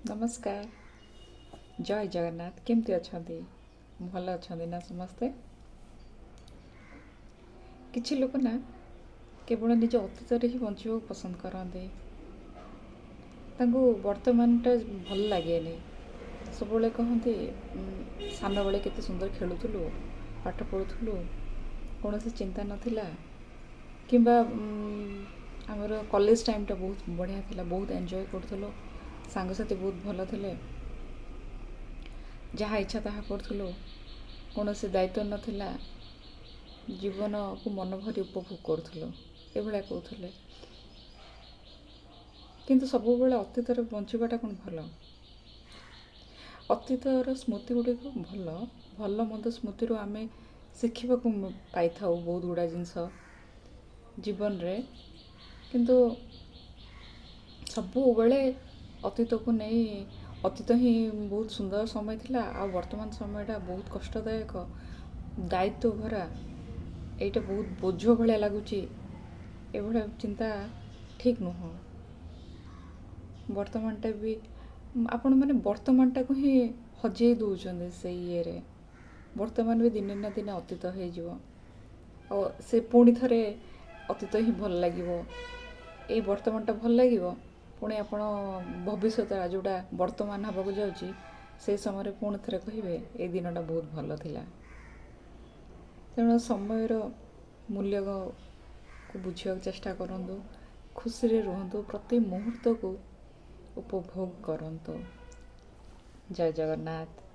ନମସ୍କାର, ଜୟ ଜଗନ୍ନାଥ। କେମିତି ଅଛନ୍ତି? ଭଲ ଅଛନ୍ତି ନା ସମସ୍ତେ? କିଛି ଲୋକ ନା କେବଳ ନିଜ ଅତୀତରେ ହିଁ ବଞ୍ଚିବାକୁ ପସନ୍ଦ କରନ୍ତି। ତାଙ୍କୁ ବର୍ତ୍ତମାନଟା ଭଲ ଲାଗେନି। ସବୁବେଳେ କହନ୍ତି, ସାନବେଳେ କେତେ ସୁନ୍ଦର ଖେଳୁଥିଲୁ, ପାଠ ପଢ଼ୁଥିଲୁ, କୌଣସି ଚିନ୍ତା ନଥିଲା, କିମ୍ବା ଆମର କଲେଜ ଟାଇମ୍ଟା ବହୁତ ବଢ଼ିଆ ଥିଲା, ବହୁତ ଏନ୍ଜୟ କରୁଥିଲୁ, ସାଙ୍ଗସାଥି ବହୁତ ଭଲ ଥିଲେ, ଯାହା ଇଚ୍ଛା ତାହା କରୁଥିଲୁ, କୌଣସି ଦାୟିତ୍ୱ ନଥିଲା, ଜୀବନକୁ ମନ ଭରି ଉପଭୋଗ କରୁଥିଲୁ, ଏଭଳିଆ କହୁଥିଲେ। କିନ୍ତୁ ସବୁବେଳେ ଅତୀତରେ ବଞ୍ଚିବାଟା କ'ଣ ଭଲ? ଅତୀତର ସ୍ମୃତି ଗୁଡ଼ିକ ଭଲ। ଭଲ ମନ୍ଦ ସ୍ମୃତିରୁ ଆମେ ଶିଖିବାକୁ ପାଇଥାଉ ବହୁତ ଗୁଡ଼ା ଜିନିଷ ଜୀବନରେ। କିନ୍ତୁ ସବୁବେଳେ ଅତୀତକୁ ନେଇ, ଅତୀତ ହିଁ ବହୁତ ସୁନ୍ଦର ସମୟ ଥିଲା ଆଉ ବର୍ତ୍ତମାନ ସମୟଟା ବହୁତ କଷ୍ଟଦାୟକ, ଦାୟିତ୍ୱ ଭରା, ଏଇଟା ବହୁତ ବୋଝ ଭଳିଆ ଲାଗୁଛି, ଏଭଳିଆ ଚିନ୍ତା ଠିକ୍ ନୁହଁ। ବର୍ତ୍ତମାନଟା ବି ଆପଣମାନେ ବର୍ତ୍ତମାନଟାକୁ ହିଁ ହଜେଇ ଦେଉଛନ୍ତି ସେଇ ଇଏରେ। ବର୍ତ୍ତମାନ ବି ଦିନେ ନା ଦିନେ ଅତୀତ ହେଇଯିବ ଆଉ ସେ ପୁଣି ଥରେ ଅତୀତ ହିଁ ଭଲ ଲାଗିବ। ଏଇ ବର୍ତ୍ତମାନଟା ଭଲ ଲାଗିବ, ପୁଣି ଆପଣ ଭବିଷ୍ୟତ ଯେଉଁଟା ବର୍ତ୍ତମାନ ହେବାକୁ ଯାଉଛି, ସେଇ ସମୟରେ ପୁଣି ଥରେ କହିବେ ଏଇ ଦିନଟା ବହୁତ ଭଲ ଥିଲା। ତେଣୁ ସମୟର ମୂଲ୍ୟକୁ ବୁଝିବାକୁ ଚେଷ୍ଟା କରନ୍ତୁ, ଖୁସିରେ ରୁହନ୍ତୁ, ପ୍ରତି ମୁହୂର୍ତ୍ତକୁ ଉପଭୋଗ କରନ୍ତୁ। ଜୟ ଜଗନ୍ନାଥ।